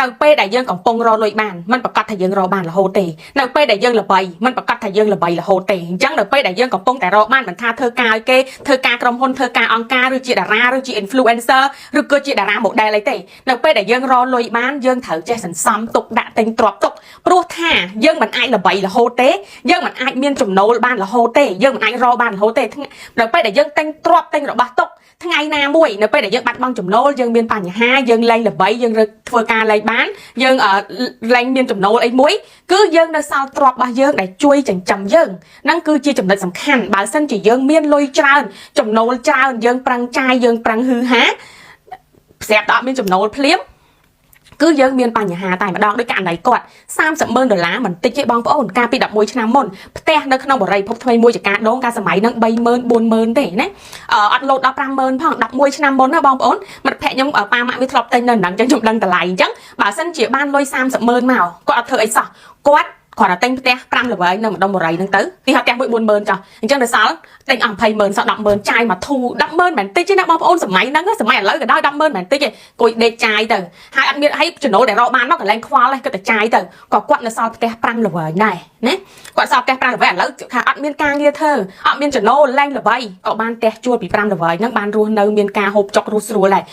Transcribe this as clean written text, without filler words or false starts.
នៅពេលដែលយើងកំពុងរកលុយបានมันប្រកាសថាយើងរកបានរហូតទេនៅពេលដែលយើងល្បីมันប្រកាសថាយើងល្បីរហូតទេអញ្ចឹងនៅពេលដែលយើងកំពុងតែរកបានមិនថាធ្វើការឲ្យគេធ្វើការក្រុមហ៊ុនធ្វើការអង្គការឬជាតារាឬជា influencer ឬក៏ជាតារា model អីទេនៅពេលដែលយើងរកលុយបានយើងត្រូវចេះសន្សំទុកដាក់ទិញទ្រព្យទុកព្រោះថាយើងមិនអាចល្បីរហូតទេយើងមិនអាចមានចំណូលបានរហូតទេយើងមិនអាចរកបានរហូតទេនៅពេលដែលយើងទិញទ្រព្យទិញរបស់ទុកថ្ងៃណាមួយនៅពេលដែលយើងបាត់បង់ចំណូលយើងមានបញ្ហាយើងលែងល្បីយើងរើធ្វើការលែងបានយើងលែងមានចំណូលអីមួយគឺយើងនៅសល់ទ្រព្យរបស់យើងដែលជួយចិញ្ចឹមយើងហ្នឹងគឺជាចំណុចសំខាន់បើសិនជាយើងមានលុយច្រើនចំណូលច្រើនយើងប្រឹងចាយយើងប្រឹងហឺហាស្រាប់តែអត់មានចំណូលភ្លាមគឺយើងមានបញ្ហាតែម្ដងដោយករណីគាត់30ម៉ឺនដុល្លារមិនតិចទេបងប្អូនកាលពី11ឆ្នាំមុនផ្ទះនៅក្នុងបរិយាភពថ្មីមួយចកាដងកាលសម័យហ្នឹង30000 40000ទេណាអត់លោតដល់50000ផង11ឆ្នាំមុនណាបងប្អូនមិត្តភក្តិខ្ញុំប៉ាម៉ាក់វាធ្លាប់ទិញនៅហ្នឹងអញ្ចឹងខ្ញុំដឹងតម្លៃអញ្ចឹងបើសិនជាបានលុយ30ម៉ឺនមកគាត់អត់ធ្វើអីសោះគាត់គ្រាន់តែទិញផ្ទះ5ល្វែងនៅម្ដុំបរិយហ្នឹងទៅទីហត់ផ្ទះមួយ40000ចុះអញ្ចឹងដល់សល់ទិញអស់200,000សល់100,000ចាយមកធូ100,000មិនតិចទេណាបងប្អូនសម័យហ្នឹងសម័យឥឡូវក៏ដោយ100,000មិនតិចទេគួយដេកចាយទៅហើយអត់មានឲ្យចំណូលដែលរកបានមកកន្លែងខ្វល់ទេគាត់តែចាយទៅក៏គាត់នៅសល់ផ្ទះ5ល្វែងដែរណាគាត់សល់ផ្ទះ5ល្វែងឥឡូវថាអត់មានការងារធ្វើអត់មានចំណូលលែងល្បីក៏បានផ្ទះជួលពី5ល្វែងហ្នឹងបានរស់នៅមានការហូបចុករស់ស្រួលដែរ។